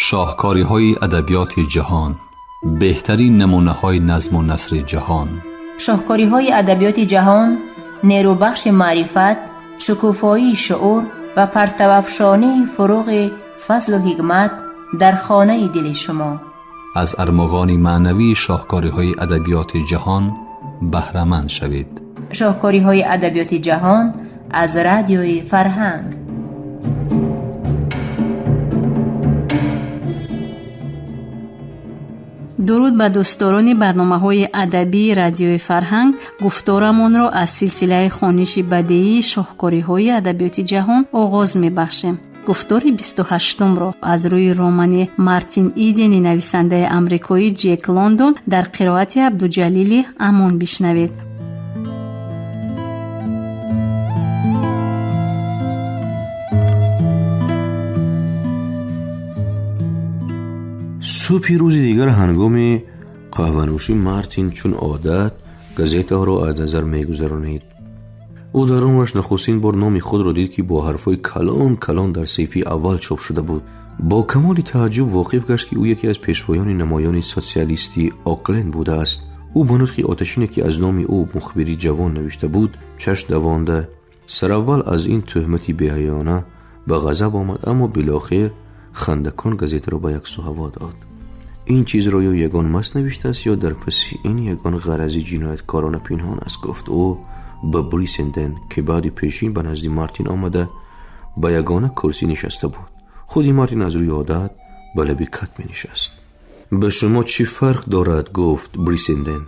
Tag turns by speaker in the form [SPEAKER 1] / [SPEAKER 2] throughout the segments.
[SPEAKER 1] Шоҳкориҳои адабиёти ҷаҳон, беҳтарин намунаҳои назму насри ҷаҳон.
[SPEAKER 2] Шоҳкориҳои адабиёти ҷаҳон нерӯбахши маърифат, шукуфоии шуур ва партавафшонии фуруғи фазлу ҳикмат дар хонаи дили шумо.
[SPEAKER 1] Аз армуғони маънавии шоҳкориҳои адабиёти ҷаҳон баҳраманд шавед.
[SPEAKER 2] Шоҳкориҳои адабиёти ҷаҳон аз Радиои Фарҳанг.
[SPEAKER 3] Дуруд ба дӯстдорони барномаҳои адабии Радиои Фарҳанг. Гуфторамонро аз силсилаи хониши бадеии шоҳкориҳои адабиёти ҷаҳон оғоз мебахшем. Гуфтори 28-умро аз рӯи романи Мартин Идени нависандаи амрикоӣ Ҷек Лондон дар қироати Абдуҷалили Амон бишнавед.
[SPEAKER 4] Субҳи рӯзи дигар ҳангоми қаҳванӯшӣ Мартин чун одат газетаҳоро аз назар мегузаронид. Ӯ дар умраш нахустин бор номи худро дид, ки бо ҳарфҳои калон калон дар саҳифаи аввал чоп шуда буд. Бо камоли тааҷҷуб воқиф гашт, ки ӯ яке аз пешвоёни намоёни социалистии Окленд будааст. Ӯ ба нутқи оташине, ки аз номи ӯ мухбири ҷавон навишта буд, чашм давонда, сараввал аз ин тӯҳмати беҳаёна ба ғазаб омад, аммо билохир хандакон газетаро ба як сӯ ҳаво дод. Ин чизро ё ягон маст навиштааст, ё дар паси ин ягон ғарази ҷинояткорона пинҳон аст, гуфт ӯ ба Брисенден, ки баъди пешин ба назди Мартин омада ба ягона курсӣ нишаста буд. Худи Мартин аз рӯи одат ба лаби кат менишаст. Ба шумо чӣ фарқ дорад? Гуфт Брисенден.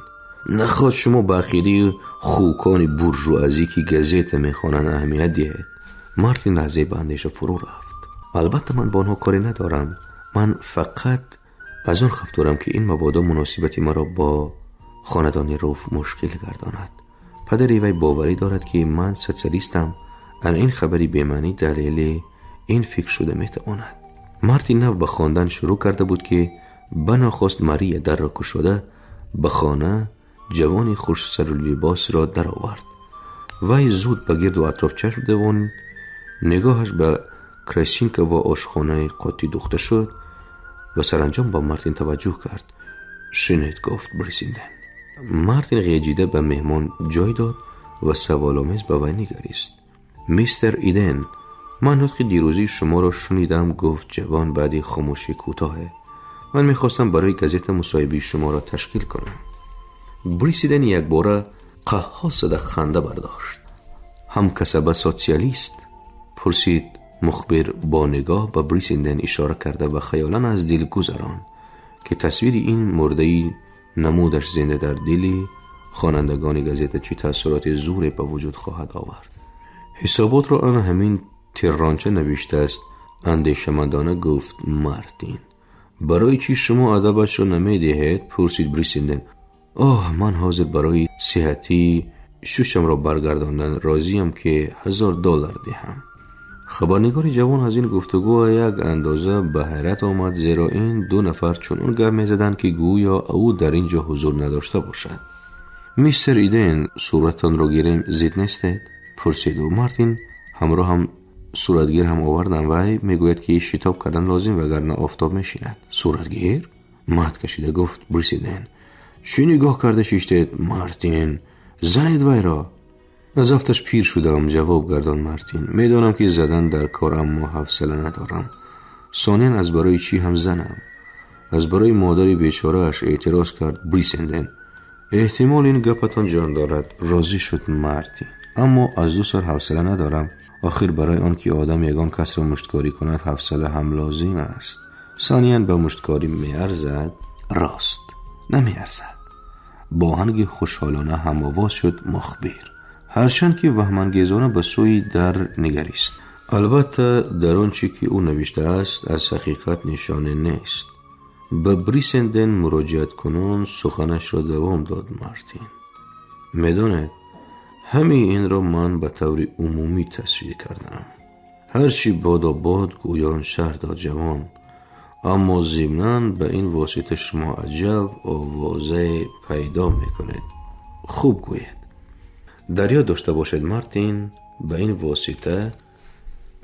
[SPEAKER 4] Нахоҳад шумо ба ақидаи хукони буржуазӣ, ки газета мехонанд, аҳамият диҳед. Мартин лаҳзае ба андеша фурӯ рафт. Албатта, ман ба онҳо коре надорам. Ман фақат аз он хаф дорам, ки ин мабодо муносибати маро бо хонадони Руф мушкил гардонад. Падари вай боварӣ дорад, ки ман социалистам. Ана ин хабари бемаънӣ далели ин фикр шуда метавонад. Мартин нав ба хондан шурӯъ карда буд, ки банохост Мария дарро кушода ба хона ҷавони хушсару либосро даровард. Вай зуд ба гирду атроф чашм давонид. Нигоҳаш ба красинка ва ошхонаи қотӣ духта шуд ва саранҷом ба Мартин таваҷҷӯҳ кард. Шинед, гуфт Брисинден. Мартин ғеҷида ба меҳмон ҷой дод ва саволомез ба вай нигарист. Мистер Иден, ман нутқи дирӯзии шуморо шунидам, гуфт ҷавон баъди хомӯши кӯтоҳе. Ман мехостам барои газета мусоҳибаи шуморо ташкил кунам. Брисиден якбора қаҳҳо зада ханда бардошт. Ҳамкасаба социалист? Пурсид мухбир, бо нигоҳ ба Брисинден ишора карда ва хаёлан аз дил гузаронд, ки тасвири ин мурдаи намудаш зинда дар дили хонандагони газета чӣ таассуроти зуре ба вуҷуд хоҳад овард. Ҳисоботро ана ҳамин тирронча навиштааст, андешамандона гуфт Мартин. Барои чӣ шумо адабашро намедиҳед? Пурсид Брисинден. Оҳ, ман ҳозир барои сиҳатии шушамро баргардондан розиям, ки 1000 доллар диҳам. Хабарнигори ҷавон аз ин гуфтугӯ як андоза ба ҳайрат омад, зеро ин ду нафар чунон гап мезаданд, ки гӯё ӯ дар ин ҷо ҳузур надошта бошад. Мистер Иден, суратонро гирем, зид нестед? Пурсид ӯ. Мартин ҳамроҳам суратгир ҳам овардам. Вай мегӯяд, ки шитоб кардан лозим, вагарна офтоб мешинад. Суратгир? Мат кашида гуфт Брисиден. Чӣ нигоҳ карда шиштед, Мартин? Занед вайро. Аз афташ пир шудам, ҷавоб гардонд Мартин. Медонам, ки задан дар кор, аммо ҳавсала надорам. Сониян, аз барои чӣ ҳам занам? Аз барои модари бечорааш, эътироз кард Брисенден. Эҳтимол, ин гапатон ҷон дорад, розӣ шуд Мартин, аммо аз ду сар ҳавсала надорам. Охир барои он ки одам ягон касро мушткорӣ кунад, ҳавсала ҳам лозим аст. Сониян, ба мушткорӣ меарзад? Рост, намеарзад, бо оҳанги хушҳолона ҳамовоз шуд мухбир, ҳарчанд ки ваҳмангезона ба сӯи дар нигарист. Албатта, дар он чӣ ки ӯ навиштааст, аз ҳақиқат нишоне нест. Ба Брисенден муроҷиаткунон суханашро давом дод Мартин. Медонед, ҳамаи инро ман ба таври умумӣ тасвир кардам. Ҳарчи бодо бод гӯён шарҳ дод ҷавон, аммо зимнан ба ин восита шумо аҷаб овозае пайдо мекунед. Хуб гӯед. Дар ёд дошта бошед, Мартин, ба ин восита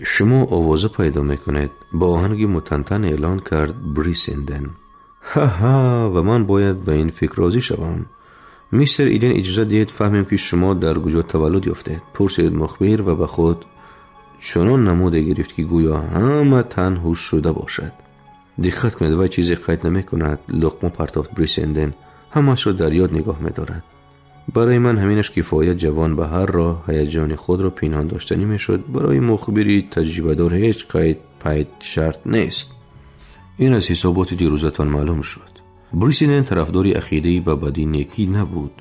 [SPEAKER 4] Шумо овоза пайдо мекунед, ба оҳанги мутантан эълон кард Брисенден. Ҳа-ҳа, ва ман бояд ба ин фикр розӣ шавам. Мистер Иден, иҷоза диҳед фаҳмем, ки шумо дар куҷо таваллуд ёфтед, пурсид мухбир ва ба худ чунон намуде гирифт, ки гӯё ҳама тан ҳуш шуда бошад. Диққат кунед, вай чизе қайд намекунад, луқма партофт Брисенден. Ҳамаашро дар ёд нигоҳ медорад. Барои ман ҳаминаш кифоя. Ҷавон ба ҳар роҳ ҳаяҷони худро пинҳон доштанӣ мешуд. Барои мухбири таҷрибадор ҳеҷ қайд пайд шарт нест. Ин аз ҳисоботи дирӯзатон маълум шуд. Брисенден тарафдори ақидаи ба бадӣ некӣ набуд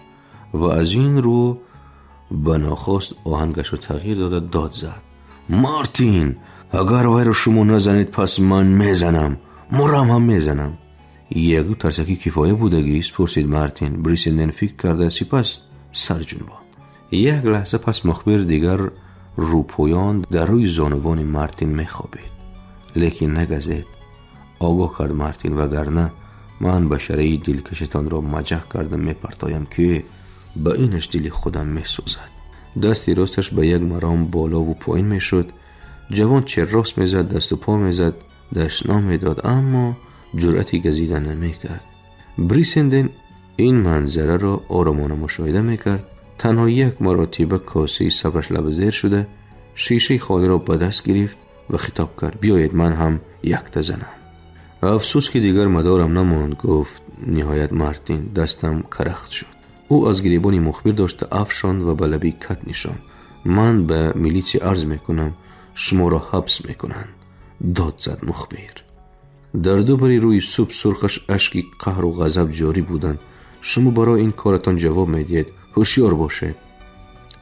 [SPEAKER 4] ва аз ин рӯ ба нохост оҳангашро тағйир дода дод зад: Мартин, агар вайро шумо назанед, пас ман мезанам, мурам ҳам мезанам. Яку тарсакӣ кифоя будагист? Пурсид Мартин. Брисенден фикр карда, сипас сар ҷунбонд. Як лаҳза пас мухбир дигар рӯпӯён дар рӯи зонувони Мартин мехобид. Лекин нагазед, огоҳ кард Мартин, вагарна ман башараи дилкашатонро маҷах карда мепартоям, ки ба инаш дили худам месӯзад. Дасти росташ ба як маром болову поин мешуд. Ҷавон черрост мезад, дасту по мезад, дашном медод, аммо ҷуръати газида намекард. Брисенден ин манзараро оромона мушоҳида мекард. Танҳо як маротиба косаи сабраш лабзер шуда, шишаи холиро ба даст гирифт ва хитоб кард: биёед, ман ҳам якта занам. Афсӯс, ки дигар мадорам намонд, гуфт ниҳоят Мартин, дастам карахт шуд. Ӯ аз гиребони мухбир дошта афшонд ва ба лаби кат нишонд. Ман ба милитсия арз мекунам, шуморо ҳабс мекунанд, дод зад мухбир. Дар ду бари рӯи суб сурхаш ашки қаҳру ғазаб ҷорӣ буданд. Шумо барои ин коратон ҷавоб медиҳед, ҳушёр бошед.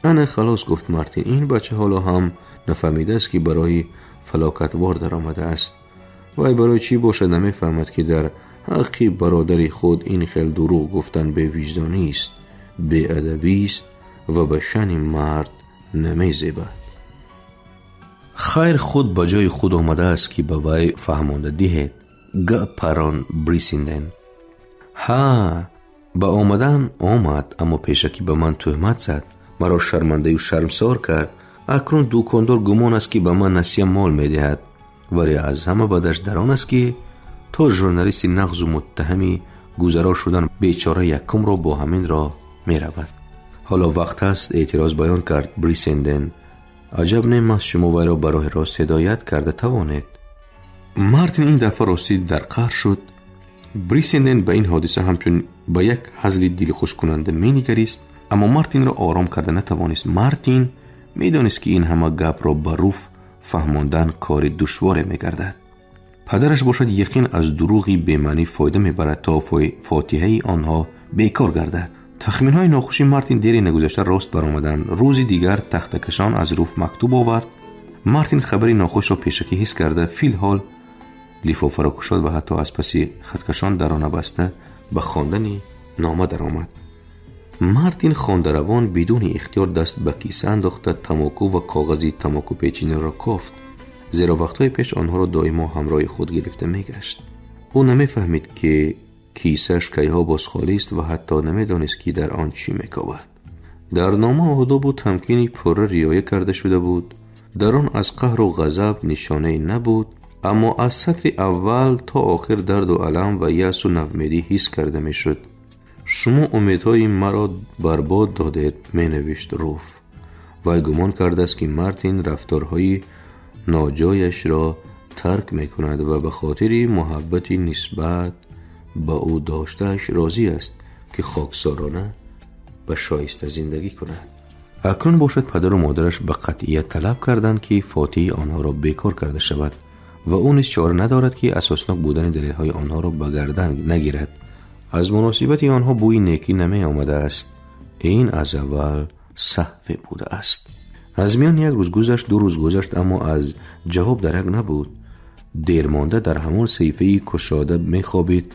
[SPEAKER 4] Ана халос, гуфт Мартин, ин бача ҳоло ҳам нафаҳмидааст, ки барои фалокатвор даромадааст. Вай барои чӣ бошад намефаҳмад, ки дар ҳаққи бародари худ ин хел дурӯғ гуфтан бевиҷдонист, беадабист ва ба шаъни мард намезебад. Хайр, худ ба ҷои худ омадааст, ки ба вай фаҳмонда диҳед. Гап парон Брисинден. Ҳа, ба омадан омад, аммо пешакӣ ба ман тӯҳмат зад, маро шармандаю шармсор кард. Акнун дукондор гумон аст, ки ба ман насия мол медиҳад. Вале аз ҳама бадаш дар он аст, ки то журналисти нағзу муттаҳами гузаро шудан бечора якумро бо ҳамин роҳ меравад. Ҳоло вақт аст, эътироз баён кард Брисенден. Аҷаб нем аст, шумо вайро ба роҳи рост ҳидоят карда тавонед. Мартин ин дафъа ростӣ дар қаҳр шуд. Брисенден ба ин ҳодиса ҳамчун ба як ҳазли дилхушкунанда менигарист, аммо Мартинро ором карда натавонист. Мартин медонист, ки ин ҳама гапро ба Руф фаҳмондан кори душворе мегардад. Падараш бошад, яқин аз дурӯғи бемаънӣ фоида мебарад, то фотиҳаи онҳо бекор гардад. Тахминҳои нохуши Мартин дери нагузашта рост баромаданд. Рӯзи дигар тахтакашон аз Руф мактуб овард. Мартин хабари нохушро пешакӣ ҳис карда, филҳол лифофаро кушод ва ҳатто аз паси хаткашон дарона баста ба хондани нома даромад. Мартин хондаравон бидуни ихтиёр даст ба киса андохта, тамоку ва коғази тамокупечиниро кофт, зеро вақтҳои пеш онҳоро доимо ҳамроҳи худ гирифта мегашт. Ӯ намефаҳмид, ки кисааш кайҳо боз холист ва ҳатто намедонист, ки дар он чӣ мекобад. Дар нома одобу тамкини пурра риоя карда шуда буд. Дар он аз қаҳру ғазаб нишонае набуд, аммо аз сатри аввал то охир дарду алам ва яъсу навмедӣ ҳис карда мешуд. Шумо умедҳои маро барбод додед, менавишт Руф. Вай гумон кардааст, ки Мартин рафторҳои ноҷояшро тарк мекунад ва ба хотири муҳаббати нисбат ба ӯ доштааш розӣ аст, ки хоксорона ба шоиста зиндагӣ кунад. Акнун бошад, падару модараш ба қатъият талаб карданд, ки фотиҳи онҳоро бекор карда шавад ва ӯ низ чора надорад, ки асоснок будани далелҳои онҳоро ба гардан нагирад. Аз муносибати онҳо бӯи некӣ намеомадааст. Ин аз аввал саҳве будааст. Аз миён як рӯз гузашт, ду рӯз гузашт, аммо аз ҷавоб дарак набуд. Дермонда дар ҳамон саҳифаи кушода мехобид.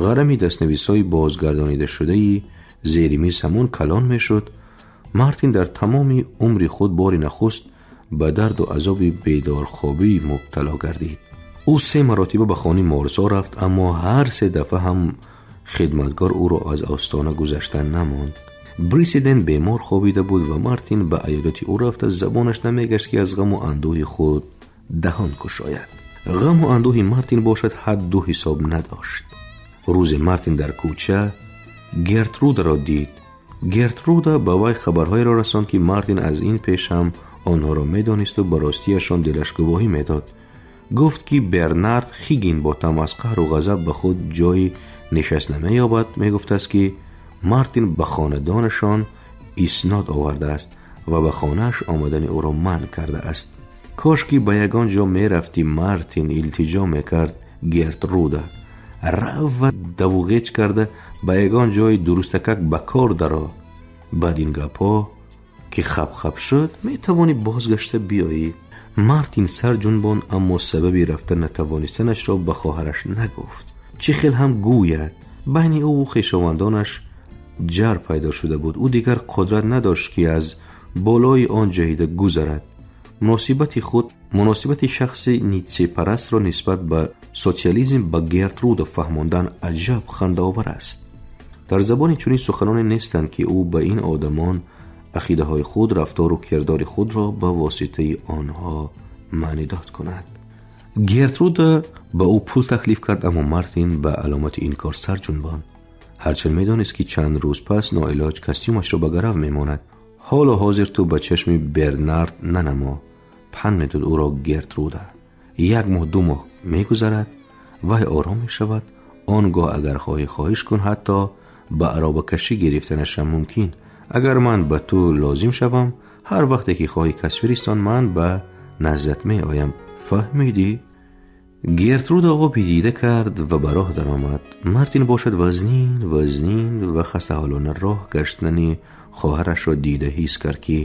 [SPEAKER 4] Ғарами дастнависҳои бозгардонидашудаи зери миз ҳамон калон мешуд. Мартин дар тамоми умри худ бори нахуст ба дарду азоби бедорхобӣ мубтало гардид. Ӯ се маротиба ба хони Морсо рафт, аммо ҳар се дафъа ҳам хидматгор ӯро аз остона гузаштан намонд. Брисиден бемор хобида буд ва Мартин ба аёдати ӯ рафта, забонаш намегашт, ки аз ғаму андӯҳи худ даҳон кушояд. Ғаму андӯҳи Мартин бошад ҳадду ҳисоб надошт. Рӯзе Мартин дар кӯча Гертрударо дид. Гертруда ба вай хабарҳоеро расонд, ки Мартин аз ин пеш ҳам онҳоро медонисту ба ростияшон дилаш гувоҳӣ медод. Гуфт, ки Бернард Хигинботам аз қаҳру ғазаб ба худ ҷойи нишаст намеёбад. Мегуфтааст, ки Мартин ба хонадонашон иснод овардааст ва ба хонааш омадани ӯро манъ кардааст. Кош ки ба ягон ҷо мерафтӣ, Мартин, илтиҷо мекард Гертруда. Рав ва давуғеч карда ба ягон ҷои дурустакак ба кор даро. Баъд ин гапҳо ки хабхаб шуд, метавонӣ бозгашта биёӣ. Мартин сар ҷунбонд, аммо сабаби рафта натавонистанашро ба хоҳараш нагуфт. Чӣ хел ҳам гӯяд? Байни ӯву хешовандонаш ҷар пайдо шуда буд. Ӯ дигар қудрат надошт, ки аз болои он ҷаҳида гузарад. Муносибати шахси нитшепарастро нисбат ба социализм ба Гертруда фаҳмондан аҷаб хандаовар аст. Дар забони чунин суханоне нестанд, ки ӯ ба ин одамон ақидаҳои худ, рафтору кирдори худро ба воситаи онҳо маънидод кунад. Гертруда ба ӯ пул таклиф кард, аммо Мартин ба аломати инкор сар ҷунбонд. Ҳарчанд медонист, ки чанд рӯз пас ноилоҷ костюмашро ба гарав мемонад. Ҳоло ҳозир ту ба чашми Бернард нанамо, панд медод ӯро Гертруда. Як моҳ, 2 моҳ мегузарад, вай ором мешавад. Он гоҳ агар хоҳӣ, хоҳиш кун, ҳатто ба аробакашӣ гирифтанашам мумкин. Агар ман ба ту лозим шавам, ҳар вақте ки хоҳӣ кас фиристон, ман ба наздат меоям. Фаҳмидӣ? Гертруда оби дида кард ва ба роҳ даромад. Мартин бошад вазнин вазнин ва хастаҳолона роҳ гаштани хоҳарашро дида ҳис кард, ки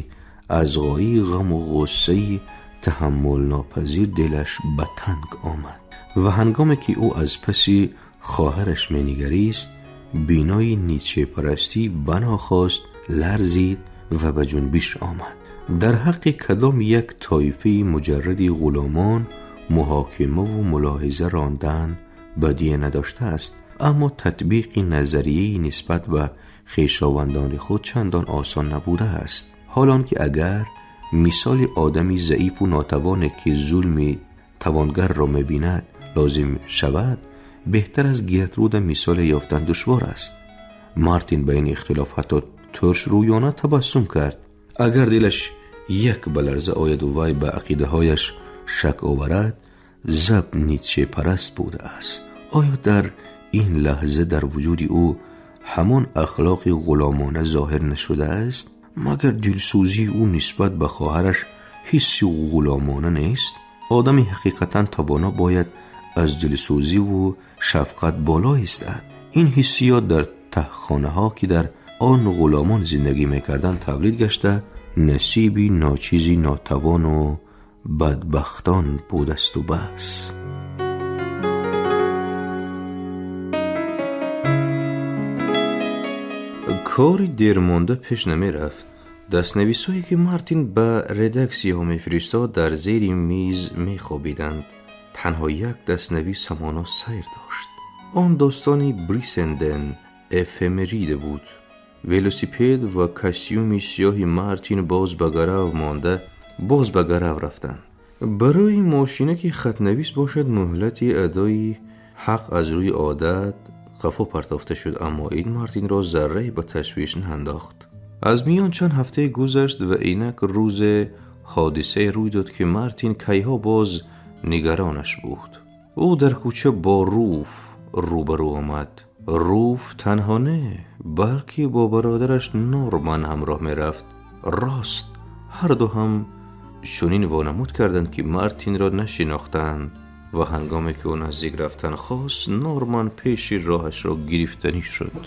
[SPEAKER 4] аз ғоии ғаму ғуссаи таҳаммулнопазир дилаш ба танг омад. Ва ҳангоме ки ӯ аз паси хоҳараш менигарист, бинои нитшепарастӣ банохост ларзид ва ба ҷунбиш омад. Дар ҳаққи кадом як тоифаи муҷарради ғуломон муҳокимаву мулоҳиза рондан бадие надоштааст, аммо татбиқи назарияи нисбат ба хешовандони худ чандон осон набудааст. Ҳол он ки агар мисоли одами заифу нотавоне, ки зулми тавонгарро мебинад, лозим шавад, беҳтар аз Гертруда мисоле ёфтан душвор аст. Мартин ба ин ихтилоф ҳатто туршрӯёна табассум кард. Агар дилаш як ба ларза ояду вай ба ақидаҳояш шак оварад, заб нитшепараст будааст. Оё дар ин лаҳза дар вуҷуди ӯ ҳамон ахлоқи ғуломона зоҳир нашудааст? Магар дилсӯзии ӯ нисбат ба хоҳараш ҳисси ғуломона нест? Одами ҳақиқатан тавоно бояд аз дилсӯзиву шафқат боло истад. Ин ҳиссиёт дар таҳхонаҳо, ки дар он ғуломон зиндагӣ мекарданд, тавлид гашта насиби ночизи нотавону бадбахтон будасту бас. Кори дермонда пеш намерафт. Дастнависҳое, ки Мартин ба редаксияҳо мефиристод, дар зери миз мехобиданд. Танҳо як дастнавис ҳамоно сайр дошт. Он достони Брисенден эфемериде буд. Велосипед ва костюми сиёҳи Мартин боз ба гарав монда, боз ба гарав рафтанд. Барои мошина, ки хатнавис бошад, муҳлати адои ҳақ аз рӯи одат қафо партофта шуд, аммо ин Мартинро заррае ба ташвиш наандохт. Аз миён чанд ҳафтае гузашт ва инак рӯзе ҳодисае рӯй дод, ки Мартин кайҳо боз нигаронаш буд. Ӯ дар кӯча бо Руф рӯбарӯ омад. Руф танҳо не, балки бо бародараш Норман ҳамроҳ мерафт. Рост, ҳарду ҳам чунин вонамуд карданд, ки Мартинро нашинохтанд ва ҳангоме ки ӯ наздик рафтан хост, Норман пеши роҳашро гирифтанӣ шуд.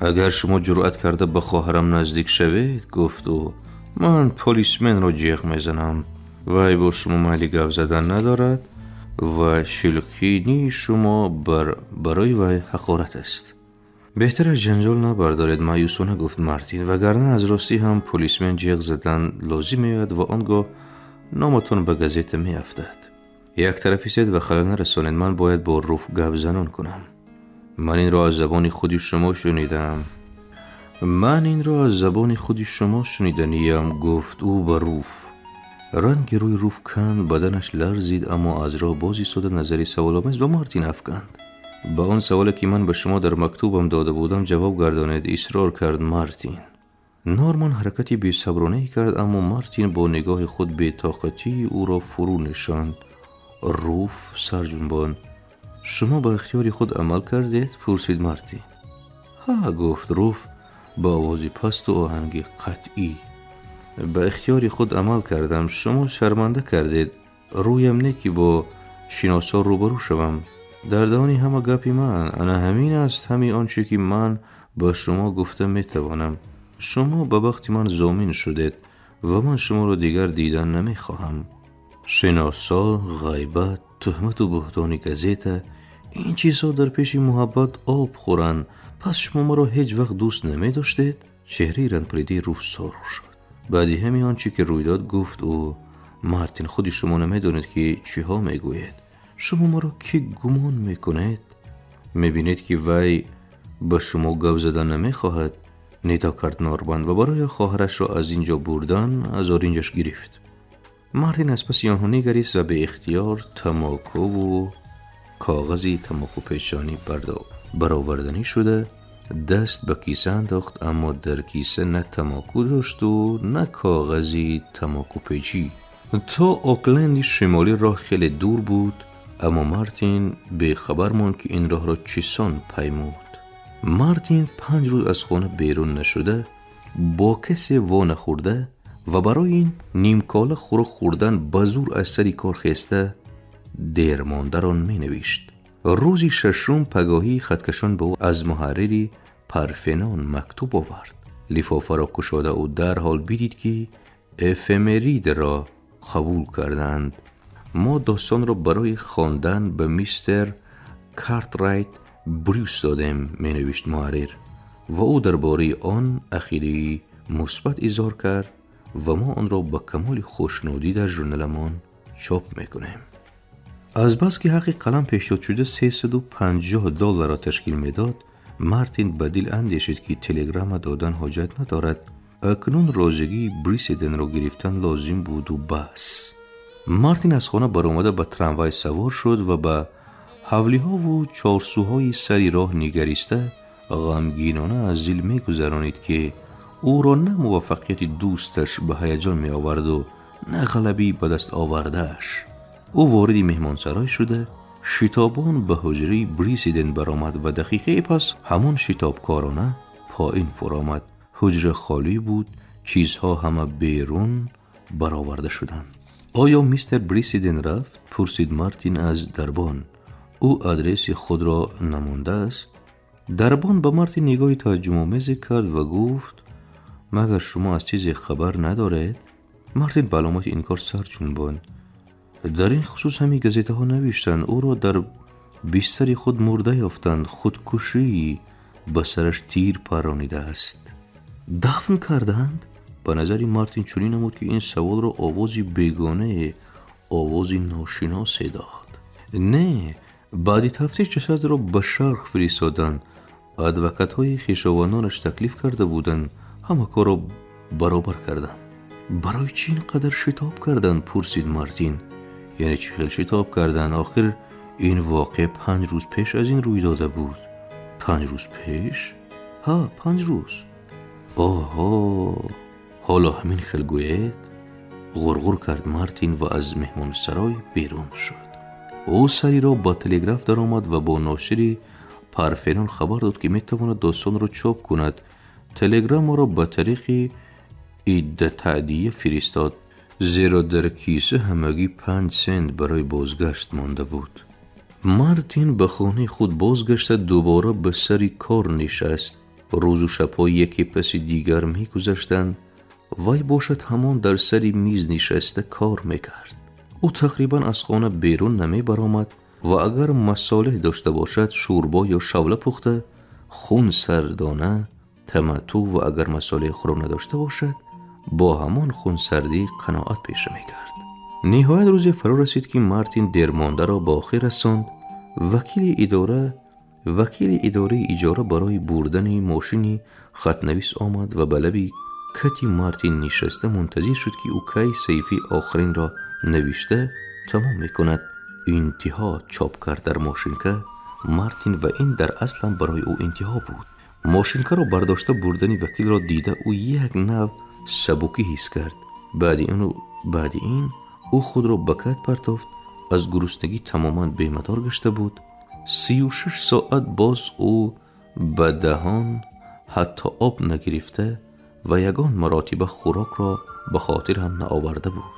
[SPEAKER 4] Агар шумо ҷуръат карда ба хоҳарам наздик шавед, гуфт ӯ, ман полисменро ҷеғ мезанам. Вай бо шумо майли гап задан надорад ва шилкинии шумо барои вай ҳақорат аст. Беҳтараш ҷанҷол набардоред, маъюсона гуфт Мартин, вагарна аз ростӣ ҳам полисмен ҷеғ задан лозим меояд ва он гоҳ номатон ба газета меафтад. Як тараф истед ва халал нарасонед, ман бояд бо Руф гап занон кунам. Ман инро аз забони худи шумо шунидам. Ман инро аз забони худи шумо шуниданиям, гуфт ӯ ба Руф. Ранги рӯи Руф канд, баданаш ларзид, аммо аз роҳ боз истода назари саволомез ба Мартин афканд. Ба он саволе ки ман ба шумо дар мактубам дода будам ҷавоб гардонед, исрор кард Мартин. Норман ҳаракати бесабронае кард, аммо Мартин бо нигоҳи худ бетоқатии ӯро фурӯ нишонд. Руф сар ҷунбонд. Шумо ба ихтиёри худ амал кардед? Пурсид Мартин. Ҳа, гуфт Руф ба овози пасту оҳанги қатъӣ. Ба ихтиёри худ амал кардам. Шумо шарманда кардед. Рӯям не ки бо шиносо рӯбарӯ шавам. Дар даҳони ҳама гапи ман ана ҳамин аст, ҳами он чӣ ки ман ба шумо гуфта метавонам. Шумо ба бахти ман зомин шудед ва ман шуморо дигар дидан намехоҳам. Шиносо, ғайбат, туҳмату буҳтони газета, ин чизҳо дар пеши муҳаббат об хӯранд. Пас шумо маро ҳеҷ вақт дӯст намедоштед? Чеҳраи рангпаридаи Руф сурх шуд. Баъди ҳами он чӣ ки рӯй дод, гуфт ӯ, Мартин, худи шумо намедонед ки чиҳо мегӯед. Шумо маро кӣ гумон мекунед? Мебинед ки вай ба шумо гап задан намехоҳад, нидо кард Норман ва барои хоҳарашро аз ин ҷо бурдан аз оринҷаш гирифт. Мартин аз паси онҳо нигарист ва беихтиёр тамокуву коғази тамокупечонӣ бароварданӣ шуда даст ба киса андохт, аммо дар киса на тамоку дошту на коғази тамокупечӣ. То Окленди шимолӣ роҳ хеле дур буд, аммо Мартин бехабар монд ки ин роҳро чӣ сон паймуд. Мартин 5 рӯз аз хона берун нашуда, бо касе во нахӯрда ва барои ин нимкола хӯрок хӯрдан ба зур аз сари кор хеста дермондаро менавишт. Рӯзи шашум пагоҳӣ хаткашон ба ӯ аз муҳаррири Парфенон мактуб овард. Лифофаро кушода ӯ дарҳол бидид ки эфемеридро қабул карданд. Мо достонро барои хондан ба мистер Картрайт Брюс додем, менавишт муҳаррир, ва ӯ дар бораи он ақидаи мусбат изҳор кард ва мо онро ба камоли хушнудӣ дар журналамон чоп мекунем. Азбаски ҳаққи қалам пешниҳодшуда $350 ташкил медод, Мартин ба дил андешид ки телеграмма додан ҳоҷат надорад. Акнун розигии Бриседенро гирифтан лозим буду бас. Мартин аз хона баромада ба трамвай савор шуд ва ба ҳавлиҳову чорсӯҳои сари роҳ нигариста ғамгинона аз дил мегузаронид ки ӯро на муваффақияти дӯсташ ба ҳаяҷон меоварду на ғалабӣ ба даст овардааш. Ӯ вориди меҳмонсарой шуда шитобон ба ҳуҷраи Брисиден баромад ва дақиқае пас ҳамон шитобкорона поин фуромад. Ҳуҷра холӣ буд, чизҳо ҳама берун бароварда шуданд. Оё мистер Брисиден рафт? Пурсид Мартин аз дарбон. Ӯ адреси худро намондааст? Дарбон ба Мартин нигоҳи тааҷҷубомезе кард ва гуфт: магар шумо аз чизе хабар надоред? Мартин ба аломати инкор сар ҷунбонд. Дар ин хусус ҳамин газетаҳо навиштанд. Ӯро дар бистари худ мурда ёфтанд. Худкушӣ, ба сараш тир парронидааст. Дафн карданд? Ба назари Мартин чунин намуд ки ин саволро овози бегонае, овози ношиносе дод. Не, баъди тафтиш ҷасадро ба шарқ фиристоданд. Адвокатҳои хешовандонаш таклиф карда буданд, ҳама корро баробар карданд. Барои чӣ ин қадар шитоб карданд? Пурсид Мартин. Яъне чӣ хел шитоб карданд? Охир ин воқеа 5 рӯз пеш аз ин рӯй дода буд. 5 рӯз пеш? Ҳа, 5 рӯз. Оҳо, ҳоло ҳамин хел гӯед? Ғурғур кард Мартин ва аз меҳмонсарой берун шуд. Ӯ сари роҳ ба телеграф даромад ва бо ношири Парфенон хабар дод ки метавонад достонро чоп кунад. Телеграммаро ба тариқи иддатаъдия фиристод, зеро дар киса ҳамагӣ 5 сент барои бозгашт монда буд. Мартин ба хонаи худ бозгашта дубора ба сари кор нишаст. Рӯзу шабҳо яке паси дигар мегузаштанд, вай бошад ҳамон дар сари миз нишаста кор мекард. Ӯ тақрибан аз хона берун намебаромад ва агар масолеҳ дошта бошад, шӯрбо ё шавла пухта, хун сардона таматтӯ ва агар масолеҳи хӯрок надошта бошад, бо ҳамон хунсардӣ қаноат пеша мекард. Ниҳоят рӯзе фаро расид ки Мартин дермондаро ба охир расонд. Вакили идораи иҷора барои бурдани мошини хатнавис омад ва ба лаби Кати Мартин нишаста мунтазир шуд, ки ӯ кай саҳифаи охиринро навишта тамом мекунад. Интиҳо чоп кард дар мошинка Мартин ва ин дар аслам барои ӯ интиҳо буд. Мошинкаро бардошта бурдани вакилро дида, ӯ як нав сабукӣ ҳис кард. Баъди ин ӯ худро ба кат партофт. Аз гуруснагӣ тамоман бемадор гашта буд. 36 соат боз ӯ ба даҳон ҳатто об нагирифта ва ягон маротиба хӯрокро ба хотир ҳам наоварда буд.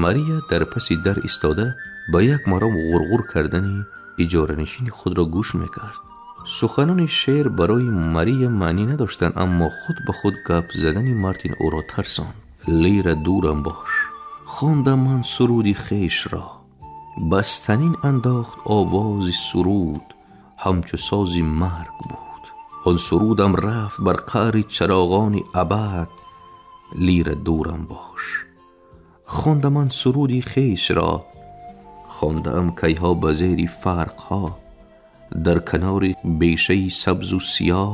[SPEAKER 4] Мария дар паси дар истода ба як маром ғурғур кардани иҷоранишини худро гӯш мекард. Суханони шеър барои Мария маънӣ надоштанд, аммо худ ба худ гап задани Мартин ӯро тарсонд. Лира, дурам бош, хондам ман суруди хешро, бастанин андохт овози суруд, ҳамчу сози марг буд. Он сурудам рафт бар қаъри чароғони абад. Лира, дурам бош, хондам ман суруди хешро, хондаам кайҳо ба зери фарқҳо, дар канори бешаи сабзу сиёҳ.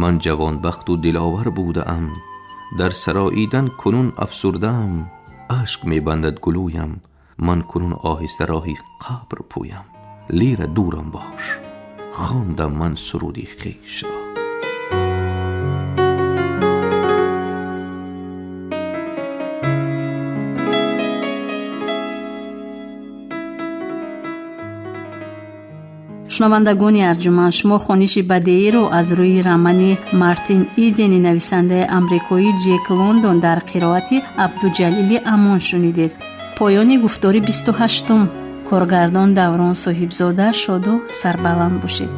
[SPEAKER 4] Ман ҷавонбахту диловар будаам, дар сароидан кунун афсурдаам. Ашк мебандад гулӯям, ман кунун оҳиста роҳи қабр пӯям. Лира, дурам бош, хондам ман суруди хешро.
[SPEAKER 3] Шунавандагони арҷуманд, шумо хониши бадеиро аз рӯи романи Мартин Идени нависандаи амрикоӣ Ҷек Лондон дар қироати Абдуҷалили Амон шунидед. Поёни гуфтори 28-ум. Коргардон Даврон Соҳибзода. Шоду сарбаланд бошед.